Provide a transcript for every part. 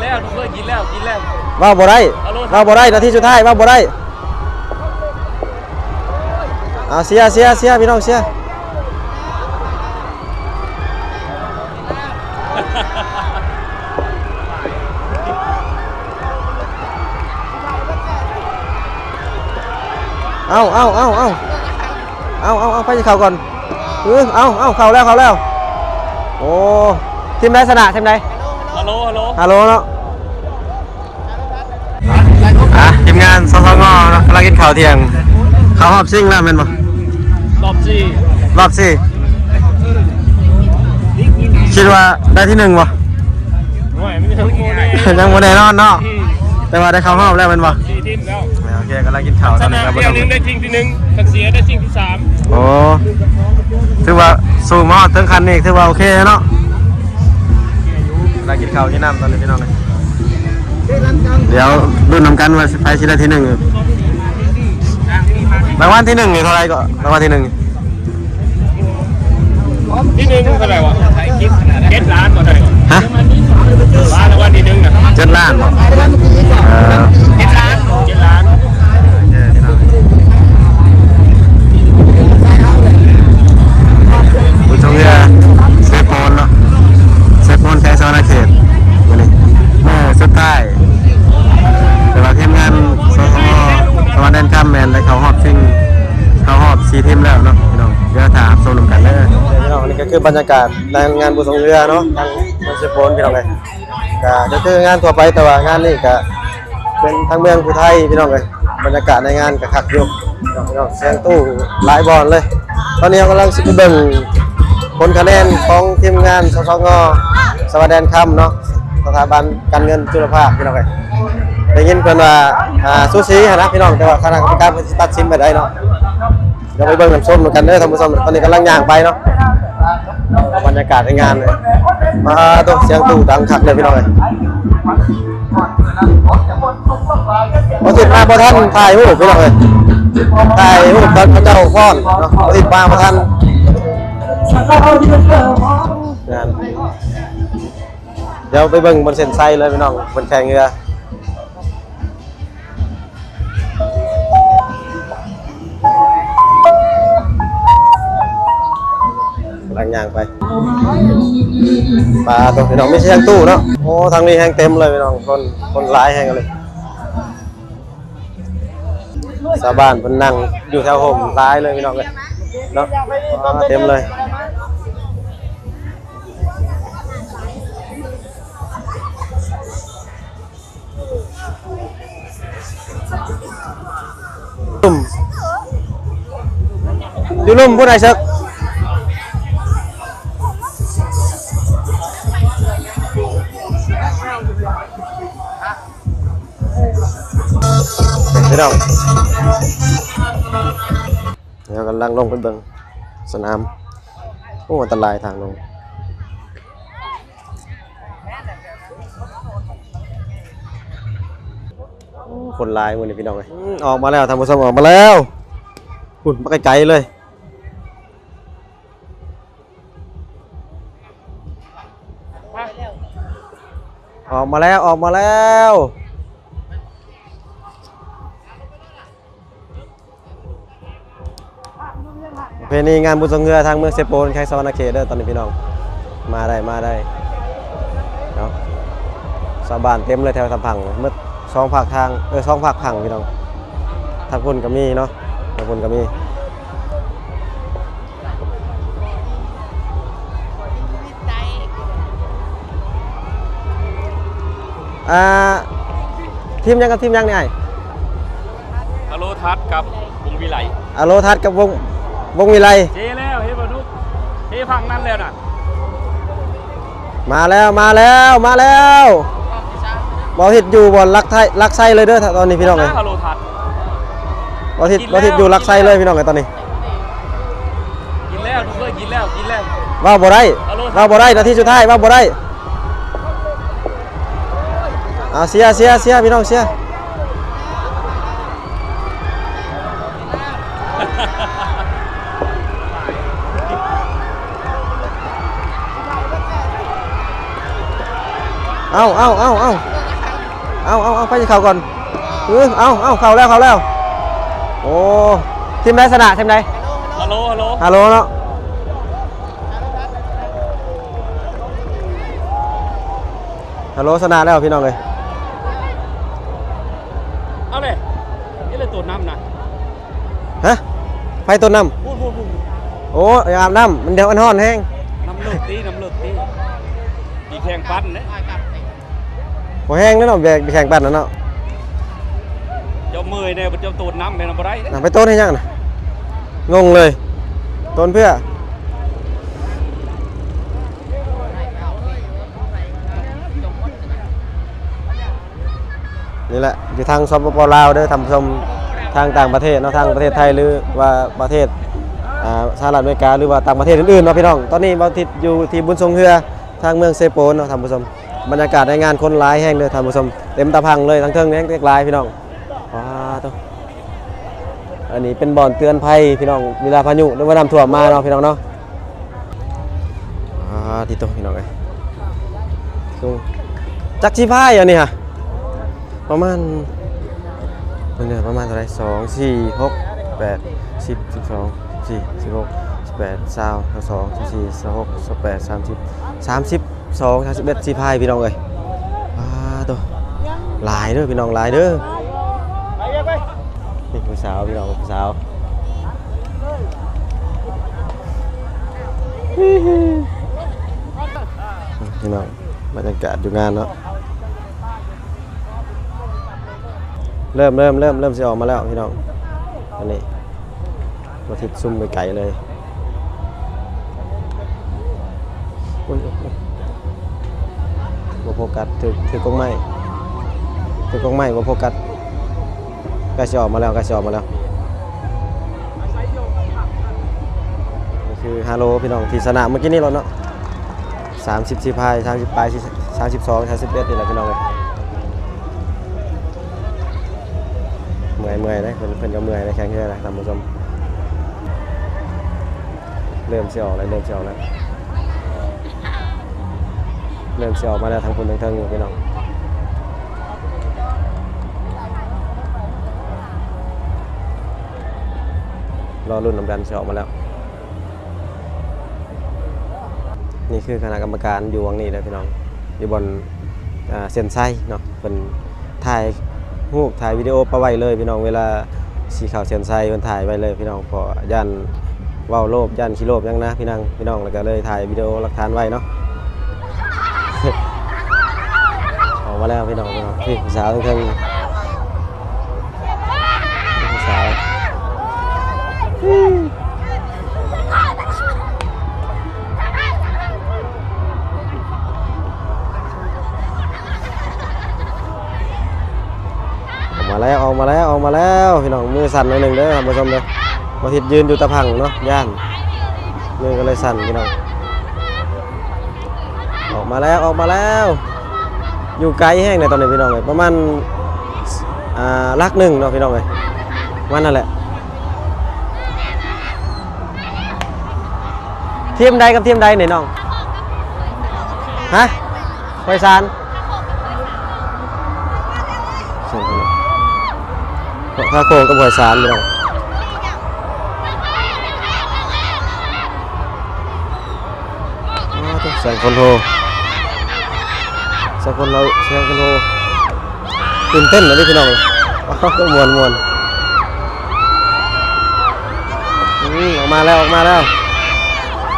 แล้ว ทุกคน กินแล้ว กินแล้ว เว้าบ่ได้ ฮัลโหล เว้าบ่ได้ นาทีสุดท้าย เว้าบ่ได้ เอา เชียร์ เชียร์ เชียร์ พี่น้อง เชียร์ เอา เอา เอา เอา เอา เอา เอา ไปเข้าก่อน เออ เอา เอา เข้าแล้ว เข้าแล้ว โอ้ ทีมใดชนะ ทีมใด ฮัลโหล ฮัลโหล ฮัลโหลเนาะ อ่ะ ทีมงาน สสง เนาะ กำลังกินข้าวเที่ยง เข้ารอบชิงแล้วแม่นบ่ รอบสี่ รอบสี่ คิดว่าได้ที่หนึ่งบ่ โอ้ย มันยังบ่แน่ ยังบ่แน่นอนเนาะ อืม แต่ว่าได้เข้ารอบแล้วแม่นบ่ สี่ทีมแล้ว โอเค กำลังกินข้าว ชนะเที่ยงหนึ่งได้ชิงที่หนึ่ง คันเสียได้ชิงที่สาม โอ้ ถือว่าสู้มาฮอดถึงขั้นนี้ ถือว่าโอเคเนาะ กำลังกินข้าวกินน้ำตอนนี้พี่น้อง เดี๋ยวลุ้นนำกันว่าไผสิได้ที่หนึ่ง รางวัลที่หนึ่งนี่เท่าไหร่ก็ รางวัลที่หนึ่ง ที่หนึ่งเท่าไหร่วะ เจ็ดล้านบ่ เท่าไหร่ ฮะ ล้าน รางวัลที่หนึ่งน่ะ เจ็ดล้านบ่ เออ เจ็ดล้าน เจ็ดล้าน บุญสงเฮือ เซโปนเนาะ เซโปน แขวงสะหวันนะเขต มื้อนี้มื้อสุดท้าย แต่ว่าทีมงาน สสง สะหวันแดนคำ แม่นได้เข้ารอบชิง เข้ารอบสี่ทีมแล้วเนาะพี่น้อง เดี๋ยวถ้ารับชมนำกันเด้อ พี่น้อง อันนี้ก็คือบรรยากาศในงานบุญสงเฮือเนาะ ทางเมืองเซโปนพี่น้องเอ้ย ก็ ก็คืองานทั่วไป แต่ว่างานนี้ก็เป็นทางเมืองผู้ไทยพี่น้องเอ้ย บรรยากาศในงานก็คักอยู่ พี่น้อง เสียงตู้หลายบ่อนเลย ตอนนี้เรากำลังสิไปเบิ่งผลคะแนนของทีมงาน สสง สะหวันแดนคำเนาะ สถาบันการเงินจุลภาคพี่น้องเอ้ย ได้ยินเพิ่นว่า อ่า สูสีหั้นนะพี่น้อง แต่ว่าคณะกรรมการเพิ่นสิตัดสินแบบใดเนาะ เดี๋ยวไปเบิ่งนำชมนำกันเด้อท่านผู้ชม ตอนนี้กำลังย่างไปเนาะ บรรยากาศในงานเลย มาโต เสียงตู้ดังคักเลยพี่น้องเอ้ย บ่าวทิพย์มาบ่ทันถ่ายรูปพี่น้องเอ้ย ถ่ายรูปตอนเขาเจ้าฟ้อนเนาะ บ่าวทิพย์มาบ่ทัน งาน เดี๋ยวไปเบิ่งบนเส้นชัยเลยพี่น้อง เพิ่นแข่งเฮือ กำลังย่างไป ปาโต พี่น้อง มีเสียงตู้เนาะ โอ้ ทางนี้แฮงเต็มเลยพี่น้อง คน คนหลายแฮงเลย ชาวบ้านเพิ่นนั่งอยู่แถวโฮมหลายเลยพี่น้องเอ้ย เนาะ อ่า เต็มเลย อยู่ลุ่ม อยู่ลุ่มพุ้น อ้ายเสิก พี่น้อง เดี๋ยวกำลังลงไปเบิ่งสนาม โอ้ อันตรายทางลง โอ้ คนหลายมื้อนี้พี่น้องเอ้ย อืม ออกมาแล้วท่านผู้ชม ออกมาแล้ว พุ้น มาไกลๆเลย ออกมาแล้ว ออกมาแล้ว ประเพณีงานบุญสงเฮือทางเมืองเซโปน แขวงสะหวันนะเขตเด้อ ตอนนี้พี่น้อง มาได้ มาได้เนาะ ชาวบ้านเต็มเลยแถวสามฝั่ง หมดสองภาคทาง เออ สองภาคฝั่งพี่น้อง ทางพุ้นก็มีเนาะ ทางพุ้นก็มี อ่า ทีมหยังกับทีมหยังนี่อ้าย อโลทัศน์กับวงวิไล อโลทัศน์กับวง วงวิไล เทแล้ว เห็นบ่ลูก เทฝั่งนั้นแล้วน่ะ มาแล้ว มาแล้ว มาแล้ว บ่าวทิพย์อยู่บ่อนหลักไทย หลักไซเลยเด้อ ตอนนี้พี่น้องเอ้ย อโลทัศน์ บ่าวทิพย์ บ่าวทิพย์อยู่หลักไซเลยพี่น้องเอ้ย ตอนนี้ กินแล้ว ทุกคน กินแล้ว กินแล้ว เว้าบ่ได้ เอาลง เว้าบ่ได้ นาทีสุดท้าย เว้าบ่ได้ เอา เชียร์ เชียร์ เชียร์ พี่น้อง เชียร์ เอา เอา เอา เอา ເອົາ ເອົາ ເອົາ ໃຜຊິເຂົ້າກ່ອນ? ເອີ ເອົາ ເອົາ ເຂົ້າແລ້ວ ເຂົ້າແລ້ວ. ໂອ້ ທີມໃດຊະນະ? ທີມໃດ? ຮາໂລ ຮາໂລ ຮາໂລເນາະ. ຮາໂລຊະນະແລ້ວພີ່ນ້ອງເອີຍ. ເອົາເດ້ ນີ້ແຫຼະໂຕນຳນະ. ຮະ? ໃຜໂຕນຳ? ພຸ້ນໆໆ ໂອ້ ອາບນ້ຳ ມັນແດດມັນຮ້ອນແຮງ. ນ້ຳເລິກຕິ ນ້ຳເລິກຕິ. ມີແຂ່ງປັ່ນເດ້. ບໍ່ແຮງເດ້ເນາະ ແບກ ແບກແຂ່ງປັ່ນນະເນາະ. ເຈົ້າເມື່ອຍແດ່ ເຈົ້າໂຕນນຳແມ່ນບໍ່ໄດ້ເດ້. ນະ ໄປໂຕນເຮັດຫຍັງນະ? ງົງເລີຍ ໂຕນເພື່ອ? ນີ້ແຫຼະ ຢູ່ທາງ ສປປ ລາວເດີທ່ານຜູ້ຊົມ ທາງຕ່າງປະເທດເນາະ ທາງປະເທດໄທ ຫຼືວ່າປະເທດ ອ່າ ສະຫະລັດອາເມລິກາ ຫຼືວ່າຕ່າງປະເທດອື່ນໆເນາະພີ່ນ້ອງ. ຕອນນີ້ບ່າວທິດຢູ່ທີ່ບຸນຊ່ວງເຮືອ ທາງເມືອງເຊໂປນເນາະທ່ານຜູ້ຊົມ. ບັນຍາກາດໃນງານຄົນຫຼາຍແຮງເດີທ່ານຜູ້ຊົມ ເຕັມຕາພັງເລີຍ ທາງເທິງແຮງຫຼາຍພີ່ນ້ອງ. ວ້າໂຕ ອັນນີ້ເປັນບ່ອນເຕືອນໄພພີ່ນ້ອງ ເວລາພາຍຸ ຫຼືວ່ານ້ຳຖ້ວມມາເນາະພີ່ນ້ອງເນາະ. ອ່າ ຕິໂຕ ພີ່ນ້ອງເອີຍ ສູງ ຈັກຊິພາຍອັນນີ້ຫະ ປະມານ ເບິ່ງເດີ ປະມານເທົ່າໃດ? ສອງ ສີ່ ຫົກ ແປດ ສິບ ສິບສອງ ສິບສີ່ ສິບຫົກ ສິບແປດ ຊາວ ຊາວສອງ ຊາວສີ່ ຊາວຫົກ ຊາວແປດ ສາມສິບ ສາມສິບສອງ ສາມສິບເອັດ ຊິພາຍພີ່ນ້ອງເອີຍ. ປາໂຕ ຫຼາຍເດີພີ່ນ້ອງ ຫຼາຍເດີ. ນີ້ຜູ້ສາວພີ່ນ້ອງ ຜູ້ສາວ ພີ່ນ້ອງ ບັນຍາກາດຢູ່ງານເນາະ. ເລີ່ມ ເລີ່ມ ເລີ່ມ ເລີ່ມຊິອອກມາແລ້ວພີ່ນ້ອງ. ອັນນີ້ບໍ່ທິດຊຸ່ມໄປໄກເລີຍ. ອຸ້ຍ ອຸ້ຍ ອຸ້ຍ ບໍ່ໂຟກັດ ຖືກ ຖືກກົກໄມ້ ຖືກກົກໄມ້ ບໍ່ໂຟກັດ. ໃກ້ຊິອອກມາແລ້ວ ໃກ້ຊິອອກມາແລ້ວ. ນີ້ຄືຮາໂລພີ່ນ້ອງ ທີ່ຊະນະມື້ກີ້ນີ້ໂລດເນາະ. ສາມສິບສີ່ພາຍ ສາມສິບປາຍ ສາມສິບສອງ ສາມສິບເອັດ ນີ້ແຫຼະພີ່ນ້ອງເອີຍ. ເມື່ອຍ ເມື່ອຍເດ້ ເພິ່ນ ເພິ່ນກໍເມື່ອຍເດ້ ແຂ່ງເຮືອນະທ່ານຜູ້ຊົມ. ເລີ່ມຊິອອກແລ້ວ ເລີ່ມຊິອອກແລ້ວ ເລີ່ມຊິອອກມາແລ້ວ ທາງພຸ້ນທາງເທິງຢູ່ພີ່ນ້ອງ. ລໍລຸ້ນນຳກັນ ຊິອອກມາແລ້ວ. ນີ້ຄືຄະນະກຳມະການຢູ່ຫວ່າງນີ້ເດີພີ່ນ້ອງ ຢູ່ບ່ອນ ອ່າ ເສັ້ນໄຊເນາະ. ເພິ່ນຖ່າຍຮູບ ຖ່າຍວິດີໂອໄປໄວ້ເລີຍພີ່ນ້ອງ ເວລາຊິເຂົ້າເສັ້ນໄຊ ເພິ່ນຖ່າຍໄວ້ເລີຍພີ່ນ້ອງ ເພາະຢ້ານເວົ້າໂລບ ຢ້ານຂີ້ໂລບຫຍັງນະພີ່ນ້ອງ ພີ່ນ້ອງ ແລ້ວກໍເລີຍຖ່າຍວິດີໂອຫຼັກຖານໄວ້ເນາະ. ອອກມາແລ້ວພີ່ນ້ອງ ພີ່ນ້ອງ ພີ່ ຜູ້ສາວເທິງໆ ຜູ້ສາວ. ອອກມາແລ້ວ ອອກມາແລ້ວ ອອກມາແລ້ວ ພີ່ນ້ອງ. ມືສັ່ນໜ້ອຍໜຶ່ງເດີທ່ານຜູ້ຊົມເດີ. ບໍ່ທິດຢືນຢູ່ຕາພັງເນາະ ຢ້ານ ມືກໍເລີຍສັ່ນພີ່ນ້ອງ. ອອກມາແລ້ວ ອອກມາແລ້ວ. ຢູ່ໄກແຮງໃດຕອນນີ້ພີ່ນ້ອງເອີຍ ປະມານ ອ່າ ຫຼັກໜຶ່ງເນາະພີ່ນ້ອງເອີຍ ປະມານນັ້ນແຫຼະ. ທີມໃດກັບທີມໃດນີ້ນ້ອງ? ຮະ? ຫ້ວຍຊານ. ທ່າໂຂງກັບຫ້ວຍຊານພີ່ນ້ອງ. ອ້າວ ແສງຄົນໂຮ ແສງຄົນໂຮ ແສງຄົນໂຮ ຕື່ນເຕັ້ນເລີຍພີ່ນ້ອງ. ອ້າວ ມ່ວນໆ ອືມ ອອກມາແລ້ວ ອອກມາແລ້ວ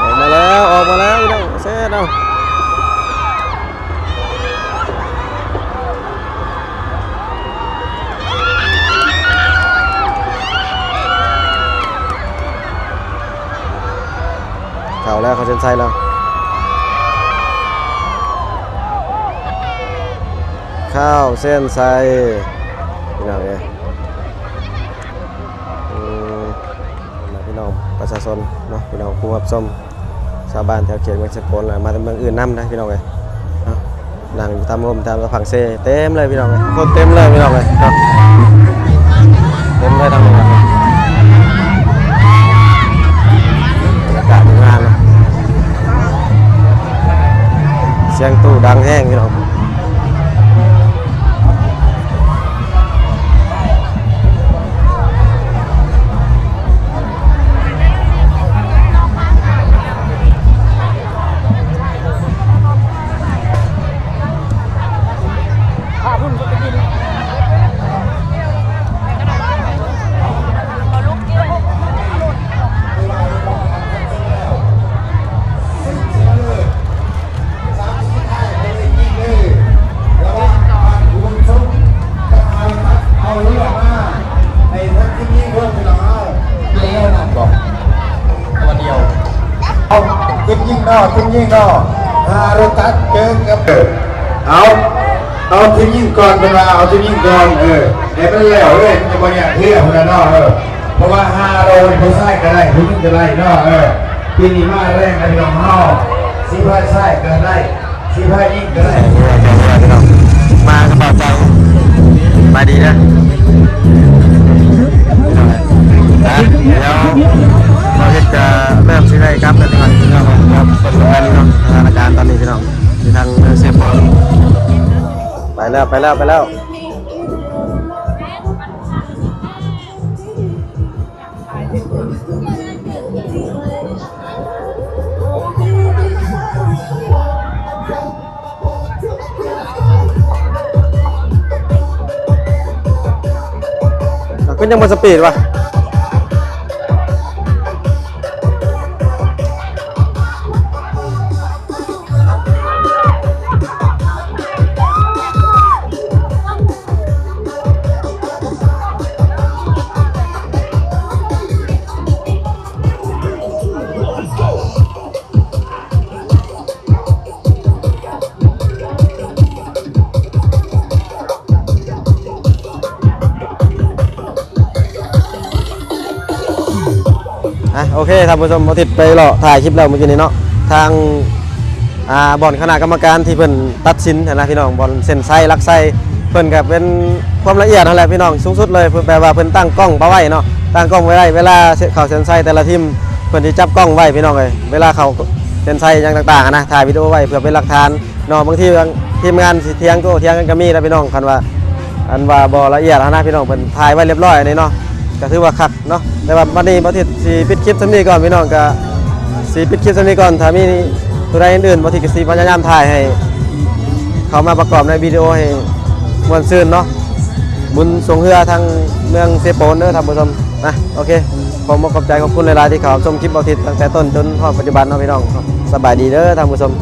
ອອກມາແລ້ວ ອອກມາແລ້ວພີ່ນ້ອງ ເຊັດເອົາ. ເຂົ້າແລ້ວ ເຂົ້າເສັ້ນໄຊແລ້ວ ເຂົ້າເສັ້ນໄຊ ພີ່ນ້ອງເອີຍ. ອືມ ພີ່ນ້ອງປະຊາຊົນເນາະ ພີ່ນ້ອງຜູ້ຮັບຊົມ ຊາວບ້ານແຖວເຂດເມືອງເຊໂປນ ແລະ ມາແຕ່ເມືອງອື່ນນຳນະ ພີ່ນ້ອງເອີຍເນາະ. ນັ່ງຢູ່ຕາມຮົ່ມຕາມຕາຝັ່ງເຊ ເຕັມເລີຍພີ່ນ້ອງເອີຍ ຄົນເຕັມເລີຍພີ່ນ້ອງເອີຍເນາະ ເຕັມເລີຍທາງນີ້ນະ. ບັນຍາກາດງານເນາະ ສຽງຕູ້ດັງແຮງພີ່ນ້ອງ. ທີມຍິງເນາະ ຫ້າໂລຕັດເຈີກັບ ເອີ ເອົາ ເອົາທີມຍິງກ່ອນ ເພິ່ນວ່າເອົາທີມຍິງກ່ອນ ເອີ ໃຫ້ມັນແລ້ວເລີຍ ມັນຈະບໍ່ຍາກເທື່ອພຸ້ນນະເນາະ ເອີ ເພາະວ່າຫ້າໂລນີ້ຜູ້ຊາຍກໍໄດ້ ຜູ້ຍິງກໍໄດ້ເນາະ ເອີ ປີນີ້ມາແຮງນະພີ່ນ້ອງເຮົາ ສີພາຍຊາຍກໍໄດ້ ສີພາຍຍິງກໍໄດ້ ມາກັບບ່າວໃຈ ສະບາຍດີເດີ ດຽວບ່າວເຮັດກໍເລີ່ມຊິໄດ້ກັບແລ້ວ ພີ່ນ້ອງ ເບິ່ງກັນເນາະ ສະຖານະການຕອນນີ້ ພີ່ນ້ອງ ທີ່ທາງເມືອງເຊໂປນ ໄປແລ້ວ ໄປແລ້ວ ໄປແລ້ວ. ເອົາ ຄືຍັງບໍ່ສະປີດວະ? ອ່ະ ໂອເຄ ທ່ານຜູ້ຊົມ ອາທິດໄປເລາະຖ່າຍຄລິບແລ້ວມື້ກີ້ນີ້ເນາະ ທາງ ອ່າ ບ່ອນຄະນະກຳມະການທີ່ເພິ່ນຕັດສິນຫັ້ນນະພີ່ນ້ອງ ບ່ອນເສັ້ນໄຊ ຫຼັກໄຊ ເພິ່ນກໍເປັນຄວາມລະອຽດຫັ້ນແຫຼະພີ່ນ້ອງ ສູງສຸດເລີຍ ເພິ່ນແປວ່າເພິ່ນຕັ້ງກ້ອງໄປໄວ້ເນາະ ຕັ້ງກ້ອງໄວ້ໄດ້ ເວລາເຂົ້າເສັ້ນໄຊແຕ່ລະທີມ ເພິ່ນຊິຈັບກ້ອງໄວ້ພີ່ນ້ອງເອີຍ ເວລາເຂົ້າເສັ້ນໄຊຫຍັງຕ່າງໆຫັ້ນນະ ຖ່າຍວິດີໂອໄວ້ເພື່ອເປັນຫຼັກຖານ ເນາະ ບາງທີທີມງານຊິຖຽງໂຕ້ຖຽງກັນກໍມີນະພີ່ນ້ອງ ຄັນວ່າ ອັນວ່າບໍ່ລະອຽດຫັ້ນນະພີ່ນ້ອງ ເພິ່ນຖ່າຍໄວ້ລຽບລ້ອຍອັນນີ້ເນາະ ກໍຖືວ່າຄັກເນາະ ແຕ່ວ່າບັດນີ້ບ່າວທິດຊິປິດຄລິບສ່ຳນີ້ກ່ອນພີ່ນ້ອງ ກໍຊິປິດຄລິບສ່ຳນີ້ກ່ອນ ຖ້າມີໂຕໃດອື່ນໆ ບ່າວທິດກໍຊິພະຍາຍາມຖ່າຍໃຫ້ເຂົ້າມາປະກອບໃນວິດີໂອໃຫ້ມ່ວນຊື່ນເນາະ ບຸນຊ່ວງເຮືອທາງເມືອງເຊໂປນເດີທ່ານຜູ້ຊົມ ນະ ໂອເຄ ຂໍຂອບອົກຂອບໃຈຂອບຄຸນຫຼາຍໆ ທີ່ເຂົ້າຮັບຊົມຄລິບບ່າວທິດຕັ້ງແຕ່ຕົ້ນຈົນຮອດປັດຈຸບັນເນາະພີ່ນ້ອງ ສະບາຍດີເດີທ່ານຜູ້ຊົມ.